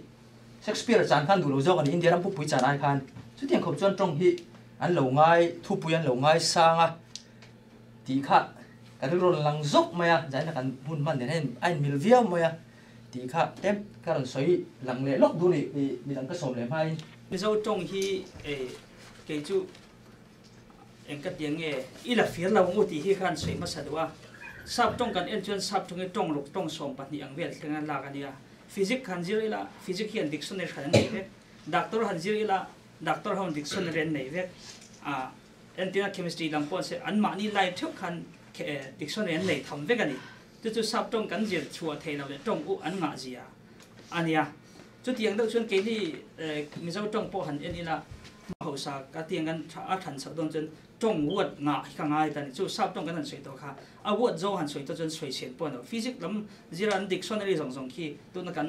Shakespeare chan khan duh lo zawk a ni India ram pumpui chan ai khan. Chutiang khawp chuan tawng hi an lo ngai thupui an lo ngai sang a tih kha ka rilru rawn lang zawk mai a, zaina kan hun hman nen hian a inmil viau mai a tih kha tlem ka rawn sawi lang leh lawk duh a ni midang ka sawm leh hmain. Mizo tawng hi kei chu Eng ka ti nge? I la fir lo ngu tih hi khan sawi hmasa duh a. Sap tawng kan en chuan sap tawng hi tawng ruk tawng 12 ang vel thleng a lak a nia. Physic han zir ila, physic hian dictionary hran an nei vek. Doctor han zir ila, doctor ho dictionary an nei vek. A entirna chemistry lam pawh an sawi, anmahni lai theuh khan dictionary an nei tham vek a ni. Chu chu sap tawng kan zir chhuah theih loh leh tawng uh an ngah zia a nia. Chutiang deuh chuan keini Mizo tawng pawh han en ila, hma hausa ka tiang kan a than chhoh dawn chuan tawng word ngah hi ka ngai ta ni. Chu sap tawng kan han sawi tawh kha, a word zawng han sawi tawh chuan sawi chhian pawh a ni lo. Physics lam zira an dictionary zawng zawng khi tuna kan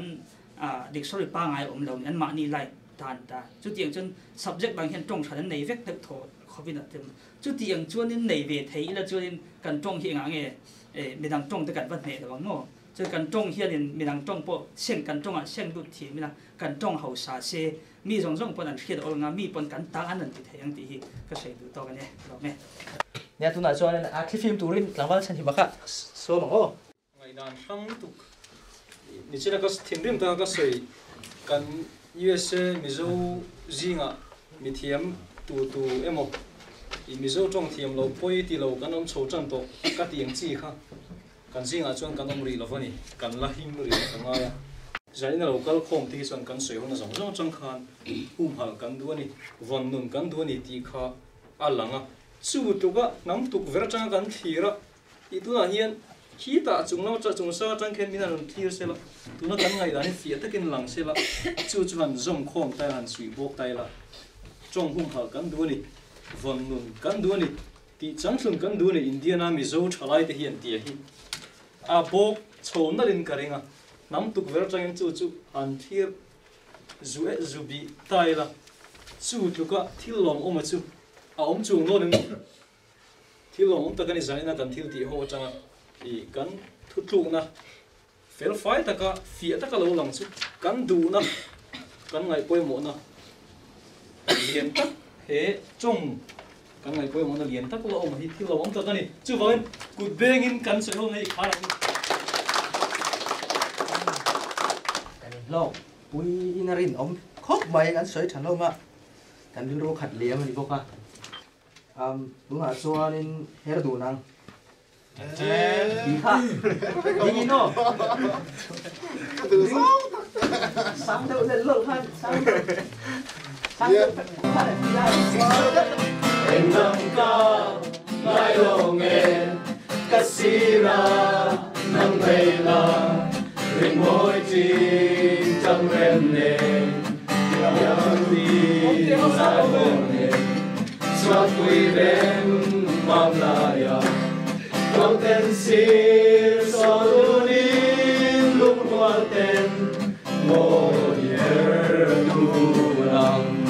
dictionary pangai awm lo ni, anmahni lai dan ta. Chutiang chuan subject dang hian tawng hran an nei vek deuh thaw khawpin a tem. Chutiang chuanin nei ve thei ila chuanin kan tawng hi engah nge midang tawng te kan va hneh lo ang maw? Chuan kan tawng hianin midang tawng pawh seng kan tawngah seng lut thiam ila kan tawng hausa se mi zawng zawng pawn an hriat awl anga mi pawn kan ta an rawn ti thei ang tih hi ka sawi duh tawk a ni. Lawm e. Nia tunah chuanin a thlifim turin tlangval chhan hi bakah sawm ang aw. Ngaihdan hrang lutuk nichina ka thinrim taka ka sawi kan USA Mizo zingah mithiam tu tu emaw i Mizo tawng thiam lo pawi ti lo kan awm chho tan tawh ka ti ang chi kha Kan zingah chuan kan awm rih lo va ni, kan la him rih ka ngai a. Zanin a lo kal khawm te hi chuan kan sawi hona zawng zawng atang khan humhalh kan duh a ni, vawn nun kan duh a ni tih kha a lang a. Chu tluka hnam tukverh atanga kan thlir a, tih tunah hian khitah chung lam atang chung sang atang khian min han rawn thlir sela, tuna kan ngaihdan hi fiah takin lang sela, chu chu han zawm khawm ta ila, han suih bawk ta ila, tawng humhalh kan duh a ni, vawn nun kan duh a ni. Tih changthlun kan duh a ni, Indiana Mizo thalai te hian tia hi a bawk chho nalhin ka ring a, hnam tukverh atangin chu chu an thlir zu eh zu bih ta ila, chu tluka thil lawmawma chu a awm chung nawnin thil lawmawm tak a ni zanina kan thil tih ho atanga ih kan thutlukna fel fai taka fiah taka lo lang chu kan duhna kan ngaihpawimawhna lian tak he tawng kan ngaihpawimawhna lian tak la awm hi thil lo awm tak a ni. Chuvangin kut bengin kan sawi ho ngei khar ang. Kan inhlawk pui in a rinawm khawp mai kan sawi tha hlawm a, kan rilru khat liam a ni bawk a. Tunah chuanin her dun ang. Tih kha ding in aw. Sang deuh leh lawlh khan sang deuh. Sang deuh khan. Engnam ka ngai lo nge kasira nang la ring moi chin chang rem ne yang ni sai mo ne suat pui rem mam la ya Kong ten sir so dunin lung rual ten mo yer du lang.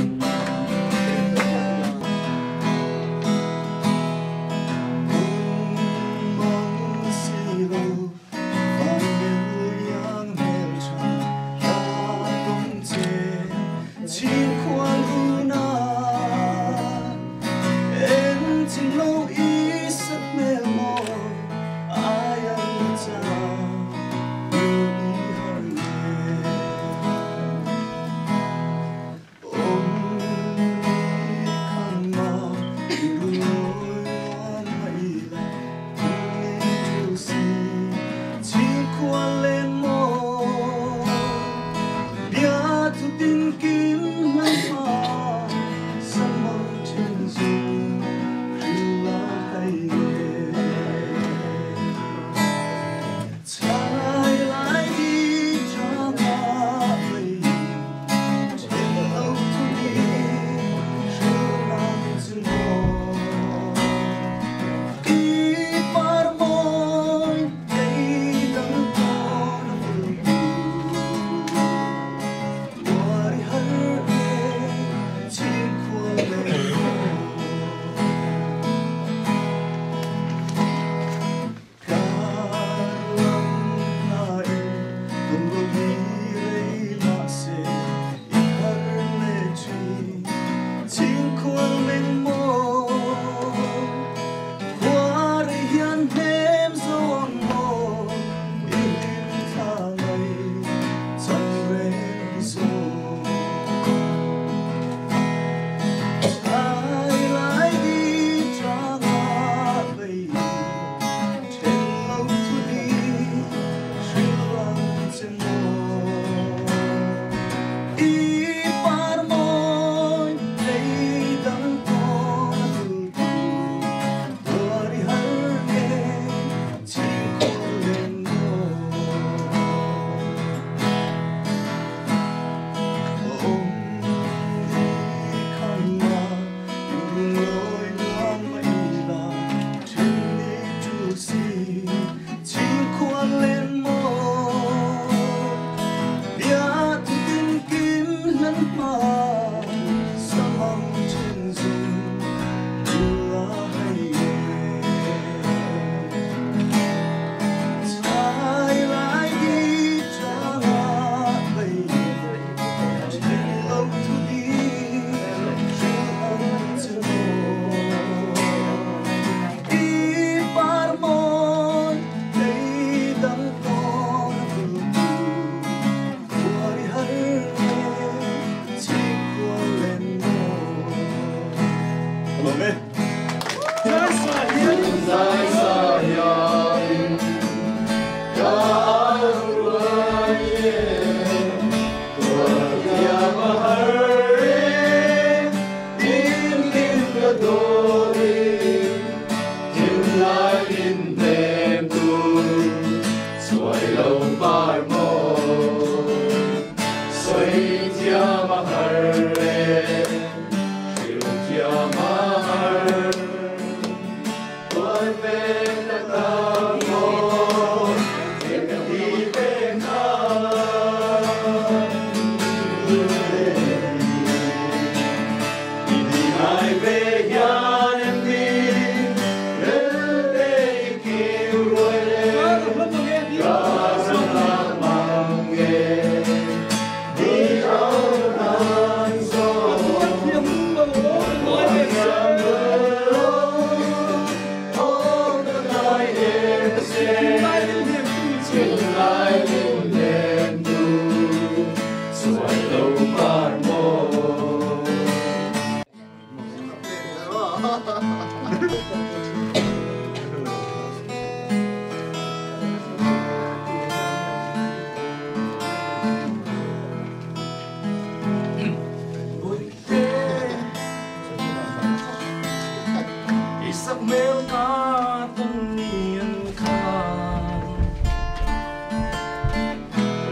Ka ton ni an khan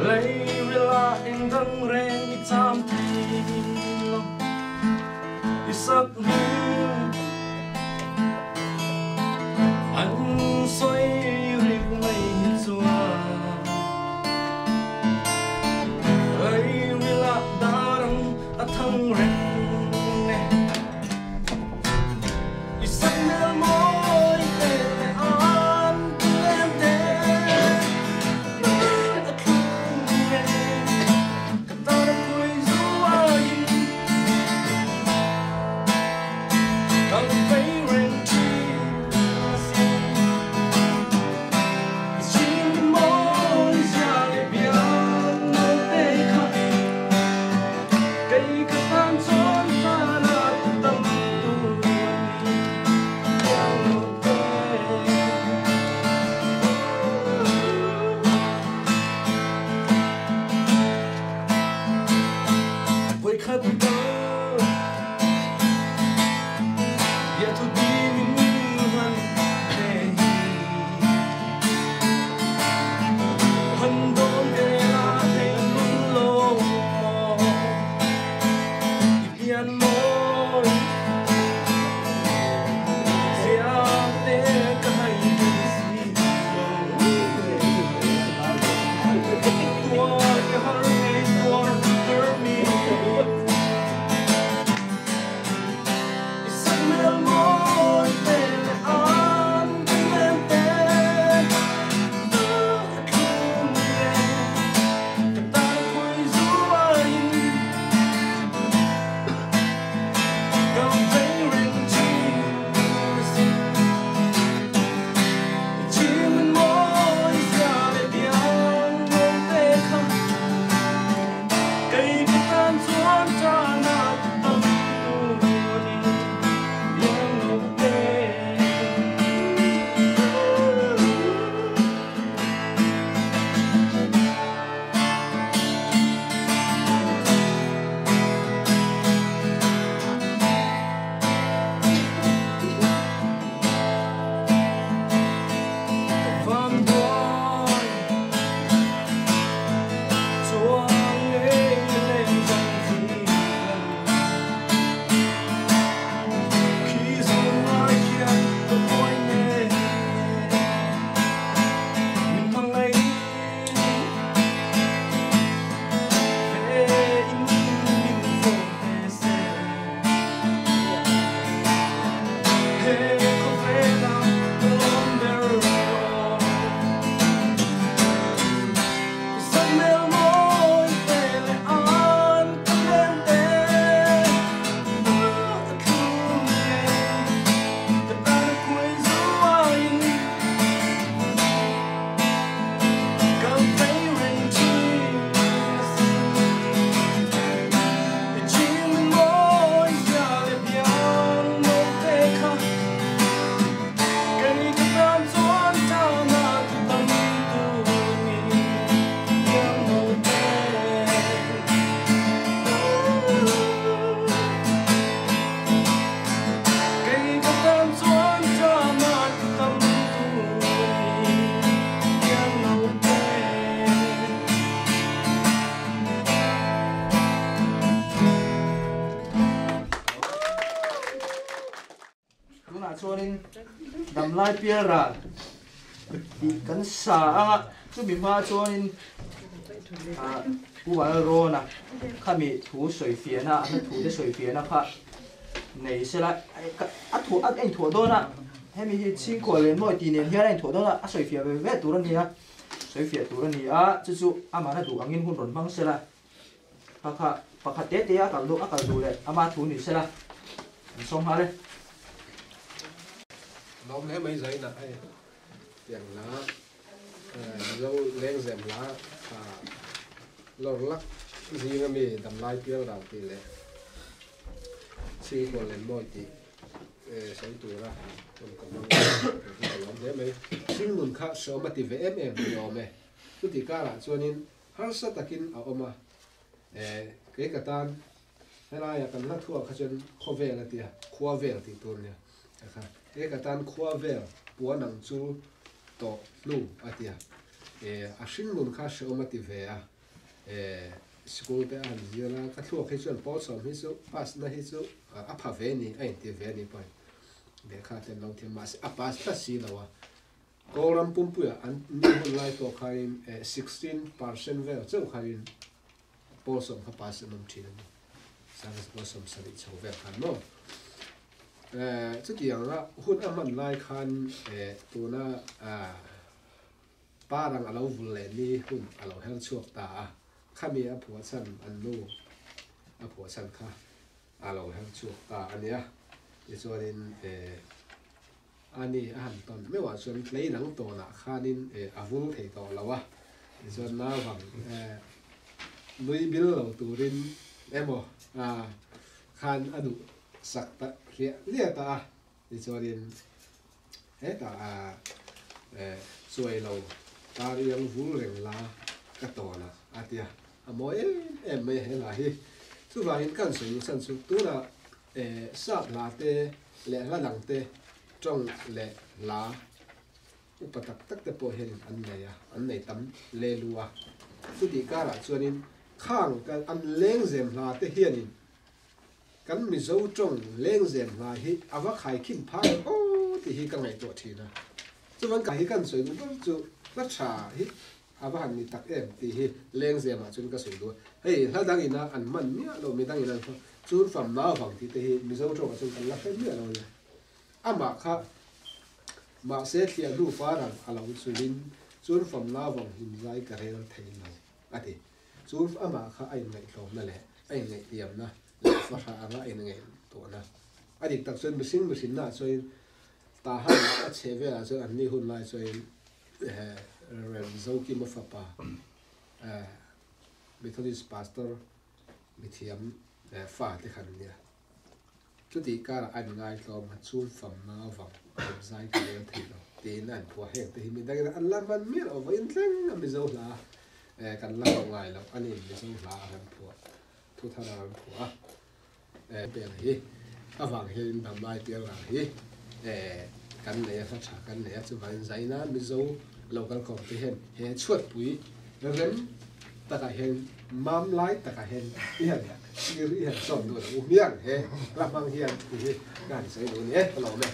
Lấy rila in dang reng i cham thei lo I sak hming An soi rik mai chuan Lấy rila darang a thang reng ne I sak mel moi te le an lem te A thung nge Ka ta na khui zu ai Kang vei reng chi sin Chim moi ra le biang no te kha Cây ka tan chon ta na tâm tu ni biang no te. Voi khat ta Ya tu di min han te hi Han don ve la thei lun lo mo I pian moi Zia te ka hai du si lo Tua ke har ngei tua ter mi I sak mel moi te le an lem te A thung nge Ka ta na khui zu ai Kang vei reng chi sin Chim moi ra le biang no te kha Cây ka tan chuan cha na tâm tu ni biang no te. Van đôi chuang ngei lên dòng gì khi dòng ai kia tôi quay nghe mình mang ấy về in mình vô về xe He ko vela lomber Sak mel moi te le an lem te A thung nge Ka ta na khui zu ai Kang vei reng chi sin I chim moi ra le biang no te kha Cây ka tan chuan ta na tâm tu ni biang no te. Cây ka tan chuan ta na tâm tu ni biang no te. Tunah chuanin damlai pial ral tih kan sa anga chumi hma chuanin pu Val Rawna khami thu sawi fiahna a hla thu te sawi fiahna kha nei sela a thu a en thuah dawn a hemi hi chhingkaw len mawi tih nen hian a inthuah dawn a a sawi fiah ve ve tur a ni a sawi fiah tur a ni a chu chu amah na duh angin hun rawn hmang sela pakha pakhat te te a kal duh a kal duh leh ama thu ni sela an sawm nghal e. Lawm hle mai zainah hei tiang hla Mizo lengzem hla tha lawr lak zinga mi damlai pial ral tih leh chhingkaw lem mawi tih sawi tura rawn ka hmang a, kei chu ka lawm hle mai. Hringnun kha hreawm a ti ve em em ni awm e. Chuti karah chuanin harsa takin a awm a, kei ka tan helaiah kan hla thuah kha chuan khawvel a tia, khua vel tih tur nia kha. He ka tan khua vel puan ang chul tawh hnu a ti a. A hring nun kha hrehawm a ti ve a. Sikul te a han zir a, ka thluak hi chuan pawl sawm hi chu pass na hi chu a pha ve ni, a inti ve a ni pawhin lehkha te an lo thiam mahse a pass tlat si lo a. Kawlram pumpuiah an ni hun lai pawh khanin 16% vel chauh khanin pawl sawm kha pass an awm thin a ni. Sangha pawl sawm sarih chho vel khan maw. Chutianga hun a hman lai khan tuna Parang a lo vul leh ni hun a lo her chhuak ta a, khami a phuah chhan an nu a phuah chhan kha a lo her chhuak ta a nia. Tichuanin ani a han tawn meuhah chuan tlei dang tawnah khanin a vul thei tawh lo a, tichuan nauvang nui bil lo turin emaw khan a duh sak ta hliah hliah ta a, tichuanin Hetah a chuai lo tar iang vul reng la ka tawn a a ti a, a mawi em em mai a he hla hi. Chuvangin kan sawi duh chhan chu tunah sap hla te leh hla dang te tawng leh hla upa tak tak te pawh hianin an nei a, an nei tam le lu a. Chutih karah chuanin khang an lengzem hla te hianin Kan Mizo tawng lengzem hla hi a va khaikhin phah em aw tih hi ka ngaihtuah thin a. Chuvan ka hi kan sawi duh ber chu hla tha hi a va han ni tak em tih hi lengzem ah chuan ka sawi duh a. Hei hla dang ina an hman miah lo mi dang ina an hman chun fam nau vang tih te hi Mizo tawng ah chuan kan la hre miah lo a nia. Amah kha mahse thliah hnu parang a lo chulin chun fam nau vang hlim zai ka rel thei lo a ti. Chu amah kha a inngaihtlawmna leh a inngaihtiamna leh fahrah anga a inngaihtuahna a dik tak chuan mihring mihrinnaah chuan Tahan a chhe velah chuan an ni hun lai chuan Rev Zokima fapa Methodist Pastor mithiam fa te khan nia. Chutih karah a inngaihtlawm a chhung famna avang awm zai ka rel thei lo tiin a inphuah heng te hi mi dangin an la hman miah loh vawiin thleng a Mizo hla kan la hauh ngai loh a ni Mizo hla a rawn phuah thu thar a rawn phuah a bel hi avang hian damlai pial ral hi kan nei a hla tha kan nei a chuvangin zaina Mizo lo kal khawm te hian he chhuatpui rem takah hian mam lai takah hian i han Sir i han sawn duh lo u hmiang he hla hmang hian ti hi ka han sawi duh a ni e ka lawm e.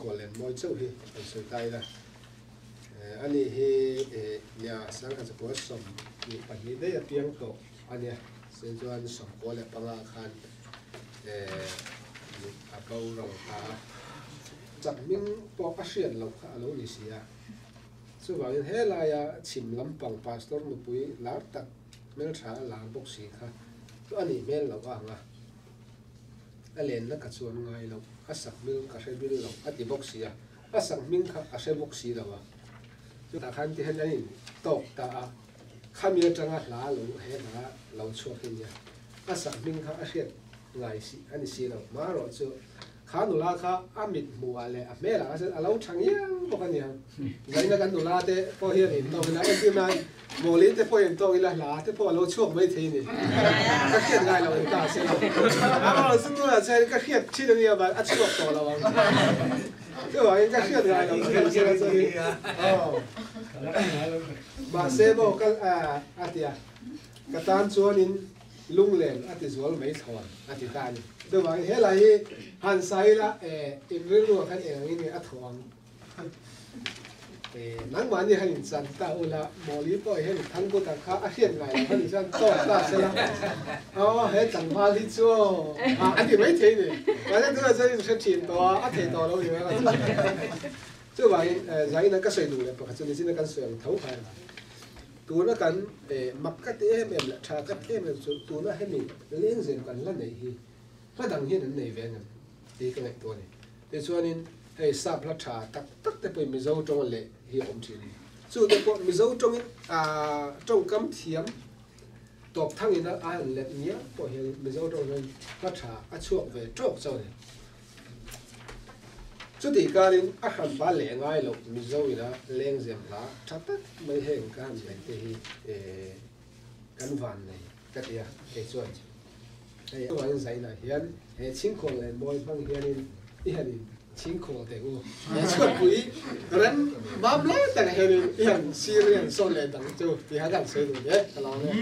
Kualen mawi chauh hi kan sawi ta ila. Ani hi nia sangha chakua 22 daih a piang tawh a nia. Sei chuan 95 khan a boral ta a. Chak hming pawh a hriat loh kha a lo ni si a. Chuvangin helaia chhim lampang pastor nupui lar tak hmeltha a lar bawk si kha chu a nih hmel loh a ang a. A lenna ka chuan ngai loh, a sak hming ka hre bil loh a ti bawk si a. A sak hming kha a hre bawk si lo a. Chutah khan tihian an in tawk ta a, khami atanga hla lo he hla lo chhuak hi nia. A sak hming kha a hriat ngai si a ni si lo. Marawh chu kha nula kha a mit hmuhah leh a hmelah kha chuan a lo tha ngiang bawk a nia. Zaina kan nula te pawh hian in tawk ila entir nan Mawli te pawh in tawk ila hla te pawh a lo chhuak mai thei a ni. Ka hriat ngai lo in ta se lo. Amaherawhchu chu tunah chuan ka hriat thin a nia a chhuak tawh lo ang. Chuvangin ka hriat ngai lo chu kan hriat a chuan aw mahse maw ka a ti a ka tan chuanin lunglen a ti zual mai thlawn a ti ta a ni. Chuvangin helai hi han sawi ila in rilruah khan eng angin nge a thaw ang? Nangmahni han inchan ta ula, Mawli pawh hian i thangkut ah kha a hriat ngai lo kha ni chuan tawk ta sela, aw he tlangval hi chu aw a ti maithei ni. Mahse tunah chuan in hre thin tawh a, a thei tawh lo ni mai ang a chu. Chuvangin zaina ka sawi duh leh pakhat chu nichina kan sawi ang tho khan tuna kan mak ka ti em em leh tha ka ti em em chu tuna hemi lengzem kan la neih hi hla dang hian an nei ve ngem tih ka ngaihtuah a ni. Tichuanin hei sap hla tha tak tak te pawhin Mizo tawng leh hi a awm thin a ni. Chu te pawh Mizo tawngin tawngkam thiam tawp thangin a han let ngial pawh hian Mizo tawng hian hla tha a chhuak ve tawk chauh a ni. Chutih karin a hranpa leh ngai loh Mizo ina lengzem hla tha tak mai heng ka han nei te hi kan van nei ka ti a, kei chuan hei avangin zainah hian he chhingkhawl leh mawi hmang hianin i han in chhingkhawl teh u, he chhuatpui rem mam lai takah hianin i han sir i han sawn leh dang chu tih kha ka han sawi duh hle ka lo ang e.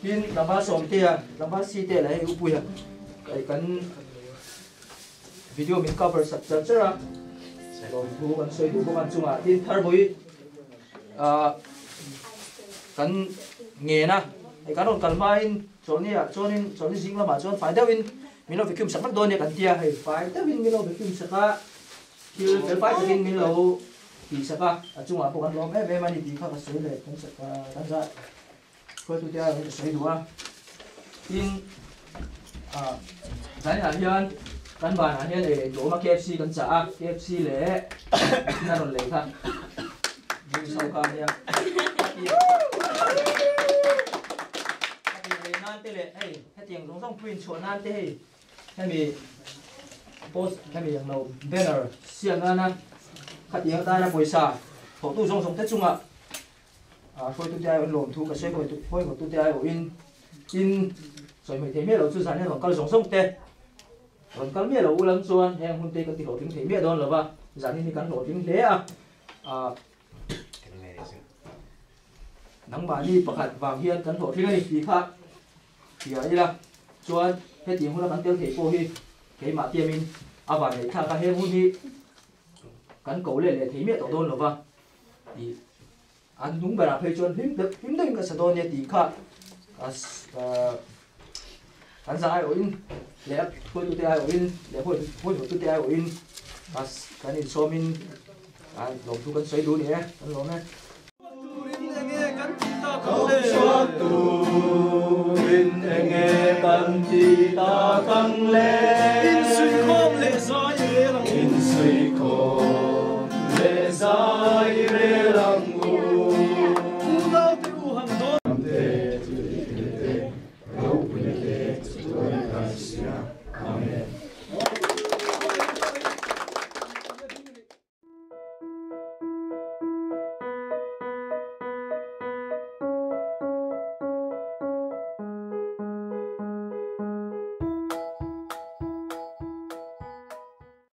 Tin, tlangval sawmte a, tlangval site leh hei upuia kan video min cover sak char char a lawmthu kan sawi duh bawk an chungah tin tharbui ah kan ngen a hei kan rawn kal hmain chawlhni ah chuanin chawlhni zing lamah chuan fai deuhin min lo vacuum sak vek dawn nia kan tia hei fai deuhin min lo vacuum sak a thil fel fai takin min lo tih sak a a chungah pawh kan lawm em em a ni tih kha ka sawi leh kan sak kan zah Hruaitute a rawn sawi duh a, tin ah zaninah hian kan banah hian ei tur awm a KFC kan chah a, KFC leh tin a rawn lei kha drinks ho kha a nia a lei nan te leh hei hetiang zawng zawng print chhuah nan te hei hemi post hemi ang lo banner siam nana khatiang atana pawisa thawhtu zawng zawng te chungah Hruaitute aiawhin lawmthu ka sawi hawihawtute aiawhin tin sawi hmei thei miah lo chu zan hian rawn kal zawng zawng te rawn kal miah lo u lam chuan heng hun te kan ti hlawhtling thei miah dawn lo va, zanin hi kan hlawhtling hle a, nangmahni pakhat vang hian kan hlawhtling a ni tih kha hria ila chuan hetiang huna kan tel thei pawh hi keimah tiamin a van neih thlak a, heng hun hi kan ko let leh thei miah tawh dawn lo va. Tih an hnung berah phei chuan hlim deuh hlim deuhin ka sa dawn nia tih kha kan za aiawhin leh a hruaitute aiawhin leh hruaitute aiawhin kan insawmin lawmthu kan sawi duh a ni e kan lawm e.